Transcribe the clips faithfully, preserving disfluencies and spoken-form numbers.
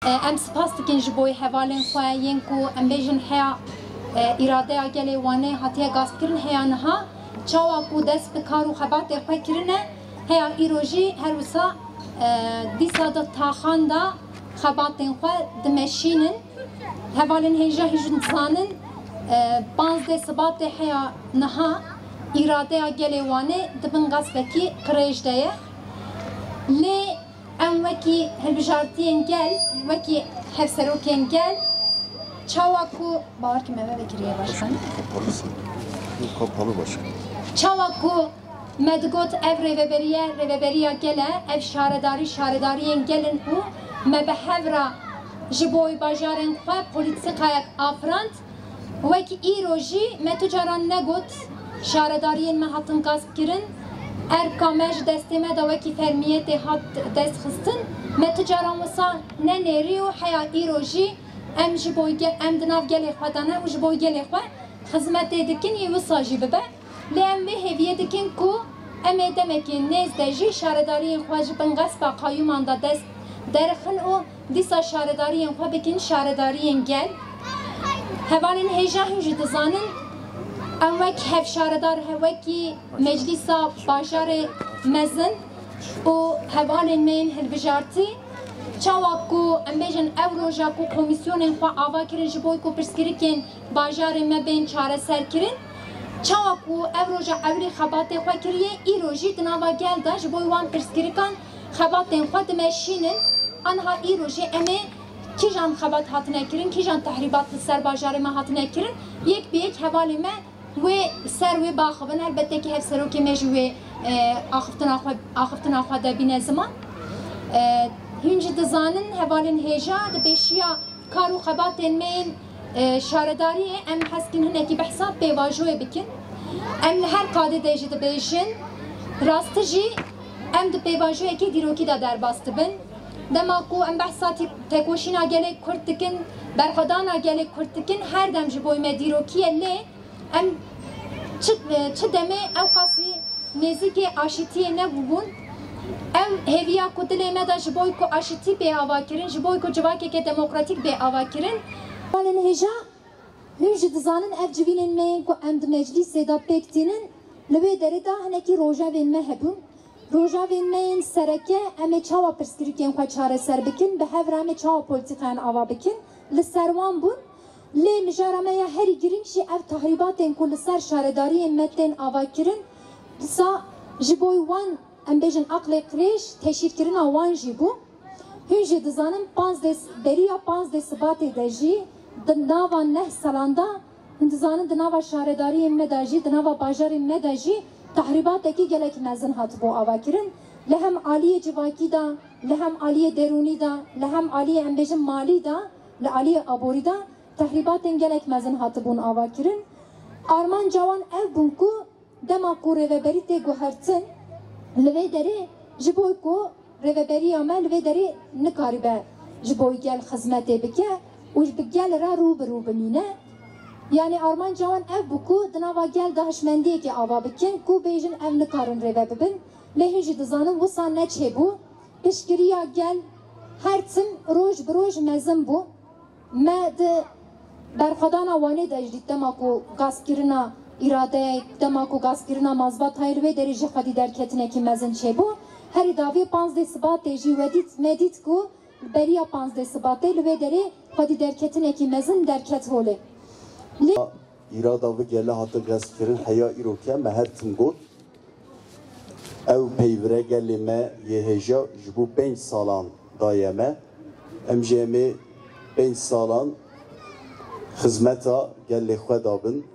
Em spas dikin ji bo hevalên xwe yên ku em bêjin heya, e, îradeya gelê Wanê hatiye gaspkirin heya niha, çawa ku dest bi kar û xebatê xwe kirine, heya îro jî her wisa, e, dîsa di taxan de xebatên xwe dimeşînin. Hevalên hêja hîn jî dizanin, e, panzdeh Sibatê heya niha îradeya gelê Wanê di bin gaspekî qirêj de ye. Lê em wekî hilbijartiyên gel, wekî hevserokên gel, çawa ku, bawer kim eve vekiriye başkan. Kapalı başkan. Çawa ku me digot ev rêveberiye, rêveberiya gel e, ev şaredarî, şaredariyên gel in û me bi hev re ji bo bajarên xwe polîtîkayek afirand. Wek îro jî me tu caran negot, şaredariyên me hatin gasp kirin, erka me ji destê me de wekî fermiyetê hat dest xistin, me tu caran wisa nenêrî û heya îro jî em ji bo ge-, em di nav gelê xwe de ne û ji bo gelê xwe xizmetê dikin, yê wisa jî bibe. Lê em vê hêviyê dikin ku em ê demekê nêz de jî şaredariyên xwe ji bin qesba qayûman de dest derxin û dîsa şaredariyên xwe bikin şaredariyên gel. Hevalên hêja hîn jî dizanin, em wek hevşaredar, he-, wekî Meclîsa Bajarê Mezin û hevalên me yên hilbijartî, çawa ku em bêjin ew roja ku komîsyonên xwe ava kirin ji bo ku pirsgirikên bajarê me bên çareserkirin. Çawa ku ev roja ewilî xebatê xwe kiriye, îro jî di nava gel de ji bo wan pirsgirikan xebatên xwe dimeşînin. Aniha îro jî em ê kîjan xebat hatine kirin, kîjan tehrîbat li ser bajarê me hatine kirin, yek bi yek hevalê me wê ser wê baxivin. Helbette ki hevserokê me jî wê, e, axiftina xwe, axiftina xwe de bîne ziman. E, hûn jî dizanin hevalên hêja di pêşiya kar û xebatên me yên, e, şaredariyê em hez dikin hinekî behsa pêvajoyê bikin. Em li her qadê de jî dibêjin, rastî jî em di pêvajoyekê dîrokî de derbas dibin. Dema ku em behsa tî-, tekoşîna gelê Kurd dikin, berxwedana gelê Kurd dikin, her dem ji bo me dîrokî ye, lê em çi, çi demê ew qasî nêzîkê aşîtiyê nebûbûn. Ew hêviya ku dilê me de ji bo ku aşîtî bê avakirin, ji bo ku civakeke demokratîk bê avakirin. Hevalên hêja, hûn jî dizanin ev civînên me yên ku em di meclîsê de pêk tînin, li wê derê de hinekî rojevên me hebûn. Rojevên me yên sereke, em ê çawa pirsgirêkên xwe çareser bikin, bi hev re em ê çawa polîtîkayan ava bikin, li ser wan bûn. Lê mijara me ya herî girîng jî ev tahrîbatên ku li ser şaredariyên me tên avakirin, dîsa ji bo wan, em bêjin, aqlê qirêj, teşhîrkirina wan jî bû. Hûn jî dizanin, panzdeh, beriya panzdeh Sibatê de jî di nava neh salan de, hûn dizanin, di nava şaredariyên me de jî, di nava bajarên me de jî tahrîbatekî gelek mezin hatibû avakirin. Li hem aliyê civakî de, li hem aliyê derûnî de, li hem aliyê, em bêjin, malî de, li aliyê aborî de tahrîbatên gelek mezin hatibûn avakirin. Armanca wan ev bûn ku dema ku rêveberî tê guhertin, li vê derê ji bo ku rêveberiya me li vê derê nikaribe ji bo gel xizmetê bike û ji bi gel re rû bi rû bimîne. Yanî armanca wan ev bû ku di nava gel de hişmendiyekê ava bikin ku bêjin ev nikarin rêve bibin. Lê hûn jî dizanin wisa neçêbû. Piştgiriya gel her tim roj bi roj mezin bû. Me di berxwedana Wanê de jî dît, dema ku gaskirina îradeyê, dema ku gaskirina mazbatayê, li wê derê jî xwedî derketinekî mezin çêbû. Herî dawî panzdeh Sibatê jî we dît, me dît ku beriya panzdeh Sibatê li wê derê xwedî derketinekî mezin derket holê. Lê Îrada vê gele hate gaskirin heya îro ke me her tim got. Ew peyvire gelê me yê hêja ji bo pênc salan daye me. Em jî em ê pênc salan xizmeta gelê xwe dabin.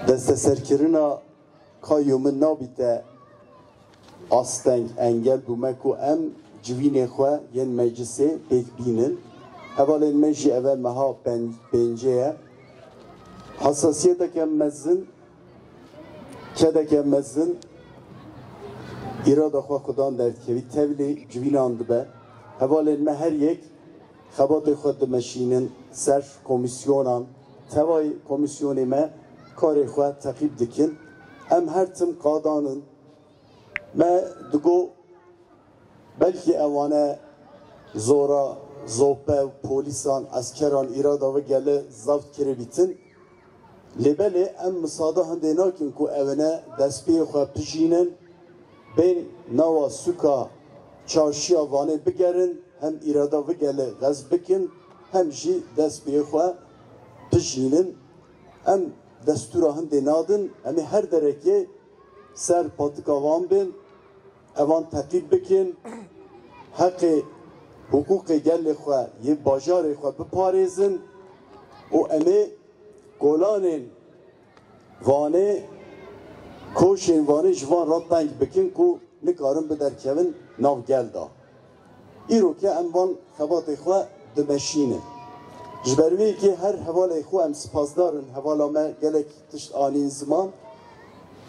Desteserkirina ka yo min nabîte asteng, engel bû me ku em civînê xwe yên meclisê pêk bînin. Hevalên me jî eve meha pen-, pêncê ye. Hesasiyeteke mezin, kedeke mezin, îrada xwe xudan derdikevî, tevlî civînan dibe. Hevalên me her yek xebatê xwe dimeşînin ser komîsyonan. Tevayî komîsyonê me karê xwe teqîb dikin. Em her tim qadan in. Me digo belkî ewane Zora, zope û polîsan, eskeran îrada vê gele zeft kiribîtin. Lê belê em misada hindê nakin ku ewene destpêyê xwe pijînin, bên nawa sûka çarşiya Vanê bigerin, hem îrada vê gele xezf bikin, hem jî destpêyê xwe pijînin. Em destûra hindê nadin, em ê her derekê ser patika wan bên, evan teqîb bikin, heqê hiqûqê gelê xwe yê bajarê xwe biparêzin û em ê kolanên Vanê, koşên Vanê ji van re teng bikin ku nikarin biderkevin nav gel de. Îro ke em van xebatê xwe dimeşînin. Ji ber wê yekê her hevalê xwe em spasdar in, hevala me gelek tişt anîn ziman.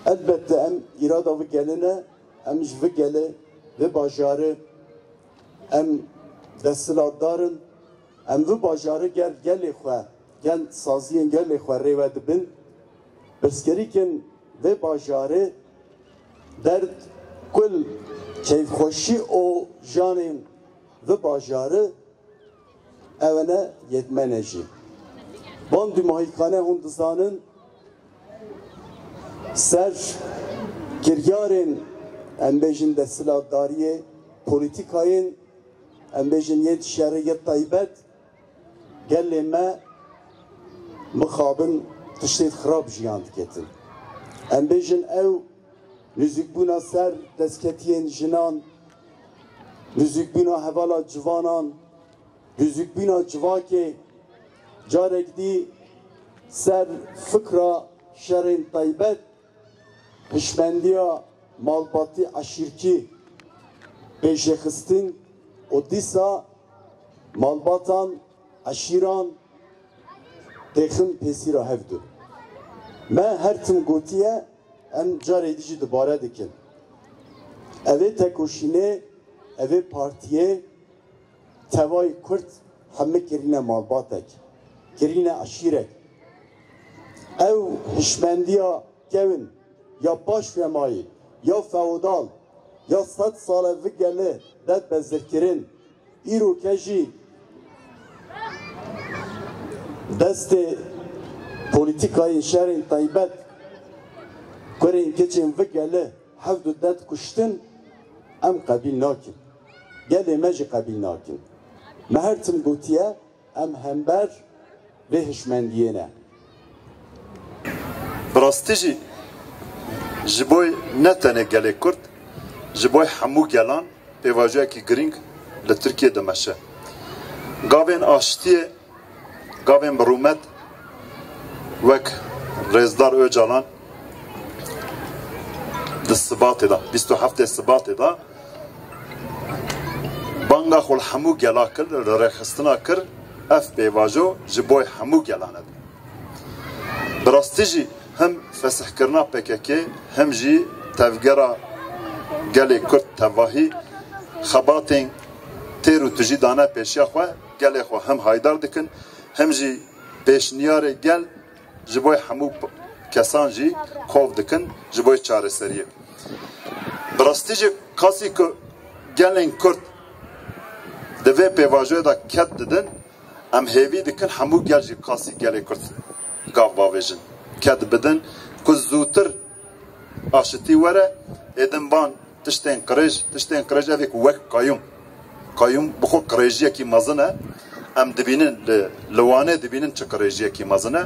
Elbette em îrada vê gelê ne, em ji vê gelê, vê bajarê, em desthilatdar in, em vê bajarê gel gelê xwe, gel saziyên gelê xwe rêve dibin. Pirsgirêkên vê bajarê derd, kul, keyfxweşî û janên vê bajarê ewene yetmene jî. Van dûmahîkane hûn dizanin ser kiryarên, em bêjin, desthilatdariyê, polîtîkayên, em bêjin, yên şerê yê taybet, gelê me mixabin tiştê xirab jiyan diketin. Em bêjin ew nûzikbûna ser destketiyên jinan, nûzikbûna hevala civanan, nûzikbûna civakê, carek dî ser fikra şerên taybet, hişmendiya malbatî eşîrkî pêşêxistin û dîsa malbatan, eşîran têxin pêsîra hevdu. Me her tim gotiye, em carê dî jî dubare dikin. Evê tekoşînê, evê partiyê tevayî Kurd hemî kirîne malbatek, kirîne eşîrek. Ew hişmendiya kewin ya paşvemayî, ya feodal, ya sed sale vê gelê dest bezirkirin, îro ke jî destê polîtîkayên şerên taybet kurên keçên vê gelê hevdu dest kuştin, em qebîl nakin. Gelê me jî qebîl nakin. Me her tim gotiye, em hember vê hişmendiyê ne. Bi rastî jî ji bo ne tenê gelê Kurd, ji bo hemû gelan pêvajoyekî girîng li Tirkiyê dimeşe. Gavên aştiyê, gavên bi rûmet wek Rêzdar Ocalan di Sibatê de, bîst û heftê Sibatê de banga xwe li hemû gela kir, li rêxistina kir, ev pêvajo ji bo hemû gelan e. Bi rastî jî hem fesihkirina P K K, hem jî tevgera gelê Kurd tevahî xebatên têr û tijî dane pêşiya xwe, gelê xwe hem haydar dikin, hem jî pêşniyarê gel ji bo hemû kesan jî kov dikin ji bo çareseriyê. Bi rastî jî kasî ku gelên Kurd di vê pêvajoyê de ked didin, em hêvî dikin hemû gel jî kasî gelê Kurd gav bavêjin, ked bidin ku zûtir aşitî were, êdin van tiştên qirêj, tiştên qirêj evê ku wek qayûm, qayûm bi xwe qirêjiyekî mezin e. Em dibînin li, li Wanê dibînin çi qirêjiyekî mezin e.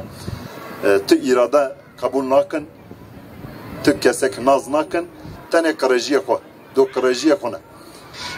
E, tu îrade qebûl nakin, tu kesek nas nakin, tenê qirêjiyê xwe, do qirêjiyê xwe ne.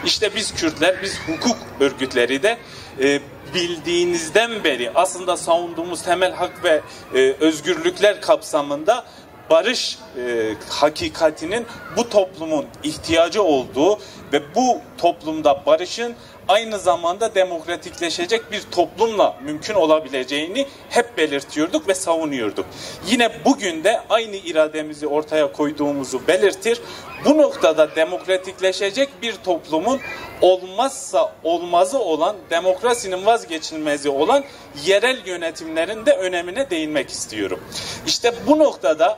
İşte biz Kürtler, biz hukuk örgütleri de e, bildiğinizden beri aslında savunduğumuz temel hak ve e, özgürlükler kapsamında barış e, hakikatinin bu toplumun ihtiyacı olduğu ve bu toplumda barışın aynı zamanda demokratikleşecek bir toplumla mümkün olabileceğini hep belirtiyorduk ve savunuyorduk. Yine bugün de aynı irademizi ortaya koyduğumuzu belirtir. Bu noktada demokratikleşecek bir toplumun olmazsa olmazı olan, demokrasinin vazgeçilmezi olan yerel yönetimlerin de önemine değinmek istiyorum. İşte bu noktada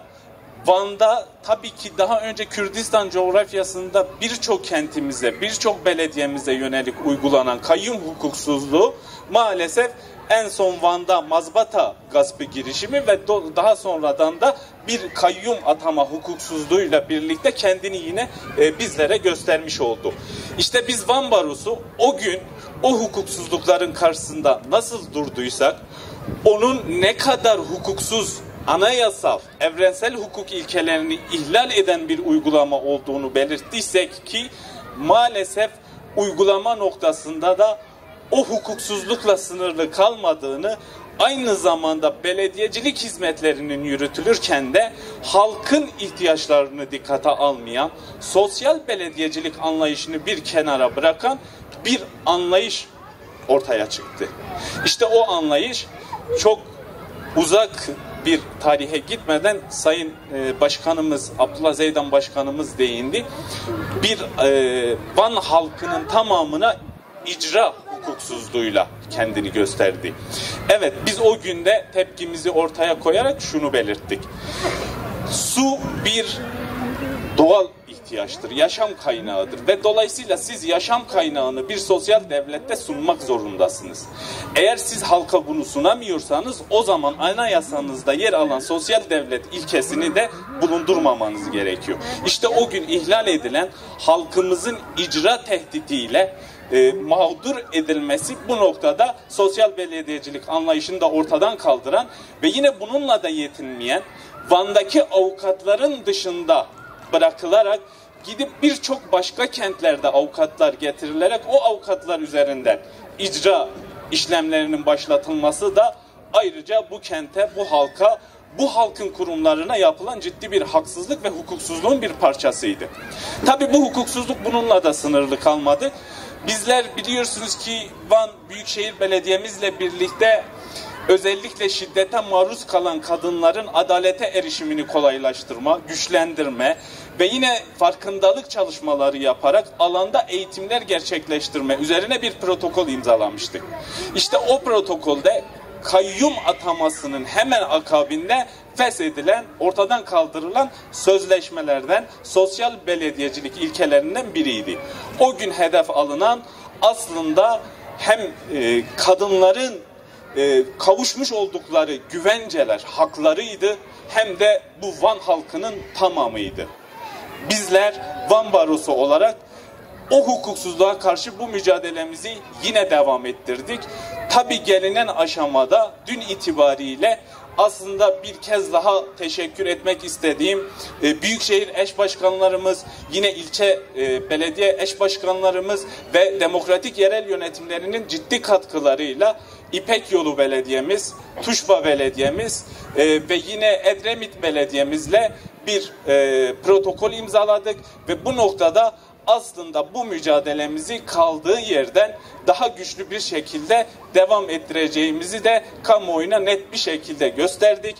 Van'da tabii ki daha önce Kürdistan coğrafyasında birçok kentimize, birçok belediyemize yönelik uygulanan kayyum hukuksuzluğu maalesef en son Van'da mazbata gaspı girişimi ve do- daha sonradan da bir kayyum atama hukuksuzluğuyla birlikte kendini yine e, bizlere göstermiş oldu. İşte biz Van Barosu o gün o hukuksuzlukların karşısında nasıl durduysak, onun ne kadar hukuksuz, anayasal, evrensel hukuk ilkelerini ihlal eden bir uygulama olduğunu belirttiysek ki maalesef uygulama noktasında da o hukuksuzlukla sınırlı kalmadığını, aynı zamanda belediyecilik hizmetlerinin yürütülürken de halkın ihtiyaçlarını dikkate almayan, sosyal belediyecilik anlayışını bir kenara bırakan bir anlayış ortaya çıktı. İşte o anlayış çok uzak bir tarihe gitmeden Sayın e, Başkanımız, Abdullah Zeydan Başkanımız değindi. Bir e, Van halkının tamamına icra hukuksuzluğuyla kendini gösterdi. Evet, biz o günde tepkimizi ortaya koyarak şunu belirttik. Su bir doğal ihtiyaçtır, yaşam kaynağıdır ve dolayısıyla siz yaşam kaynağını bir sosyal devlette sunmak zorundasınız. Eğer siz halka bunu sunamıyorsanız, o zaman anayasanızda yer alan sosyal devlet ilkesini de bulundurmamanız gerekiyor. İşte o gün ihlal edilen, halkımızın icra tehditiyle e, mağdur edilmesi bu noktada sosyal belediyecilik anlayışını da ortadan kaldıran ve yine bununla da yetinmeyen, Van'daki avukatların dışında bırakılarak gidip birçok başka kentlerde avukatlar getirilerek o avukatlar üzerinden icra işlemlerinin başlatılması da ayrıca bu kente, bu halka, bu halkın kurumlarına yapılan ciddi bir haksızlık ve hukuksuzluğun bir parçasıydı. Tabii bu hukuksuzluk bununla da sınırlı kalmadı. Bizler biliyorsunuz ki Van Büyükşehir Belediye'mizle birlikte özellikle şiddete maruz kalan kadınların adalete erişimini kolaylaştırma, güçlendirme ve yine farkındalık çalışmaları yaparak alanda eğitimler gerçekleştirme üzerine bir protokol imzalamıştık. İşte o protokolde kayyum atamasının hemen akabinde feshedilen, ortadan kaldırılan sözleşmelerden, sosyal belediyecilik ilkelerinden biriydi. O gün hedef alınan aslında hem e, kadınların e, kavuşmuş oldukları güvenceler, haklarıydı, hem de bu Van halkının tamamıydı. Bizler Van Barosu olarak o hukuksuzluğa karşı bu mücadelemizi yine devam ettirdik. Tabii gelinen aşamada dün itibariyle aslında bir kez daha teşekkür etmek istediğim e, büyükşehir eş başkanlarımız, yine ilçe e, belediye eş başkanlarımız ve demokratik yerel yönetimlerinin ciddi katkılarıyla İpek Yolu Belediyemiz, Tuşba Belediyemiz e, ve yine Edremit Belediyemizle bir e, protokol imzaladık ve bu noktada aslında bu mücadelemizi kaldığı yerden daha güçlü bir şekilde devam ettireceğimizi de kamuoyuna net bir şekilde gösterdik.